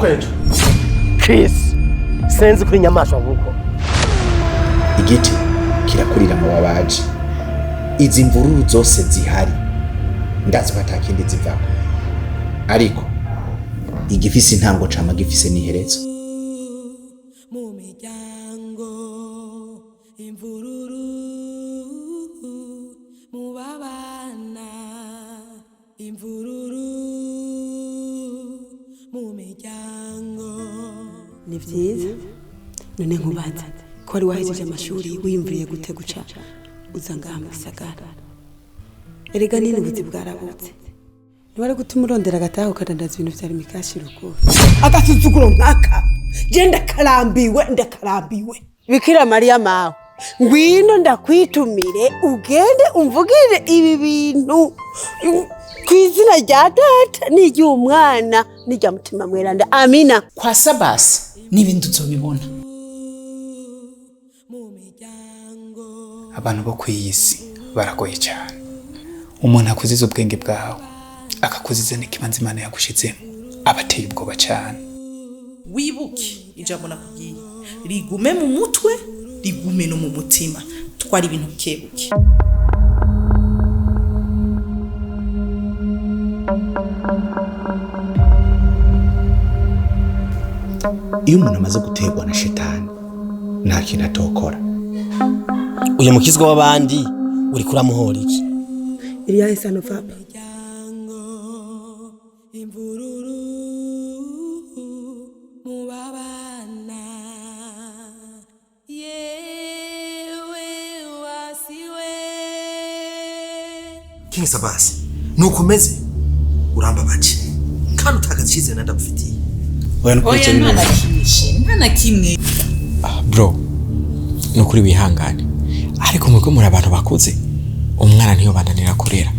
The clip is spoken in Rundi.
Amaboko hejuru. Chris, sinzi kuri inyamaswa nkuko. Igiti kirakurira mu babaji. Izi mvururu zose zihari ndazi ko atakindi zivako, ariko igifise intango cama gifise n'iherezo. Mu miryango imvururu, mu babana imvururu, mu miryango. Ni byiza. None nkubaza ko wari wahejeje amashuri, wiyumviriye gute guca uza ngaha mu gisagara? Erega nini, ubuzi bwarabutse, ntiwari gutuma urondera agataha ukadandaza ibintu vya Lumicash ruguru? Agasuzuguro nkaka je ndakarambiwe, ndakarambiwe. Bikira Mariya mawe, ngwino ndakwitumire, ugende umvugire ibi bintu ku izina rya Data n'iry'Umwana n'irya Mutima Mweranda, amina. Kwa Sabasi n'ibindi uzobibona. Mu miryango. Abantu bo ku iyi si baragoye cyane. Umuntu akuziza ubwenge bwawe, akakuziza n'ikibanza Imana yagushizemo, aba ateye ubwoba cyane. Wibuke ijambo nakubwiye, rigume mu mutwe, rigume no mu mutima. Twara ibintu bukebuke. Iyo umuntu amaze guterwa na shetani, nta kintu atokora. Uyu mukizwa w'abandi uri kuramuhora iki? Iriya isano papa. Miryango imvururu, mu babana, yewe wasiwe. King Sabasi, nukomeze urambabaje kandi utakaza icyizere ndagufitiye. Oya, nukuri. Oya, nta na kimwe, nta na kimwe. Bro, ni ukuri wihangane, ariko mwebwe muri abantu bakuze, umwana ntiyo bananira kurera.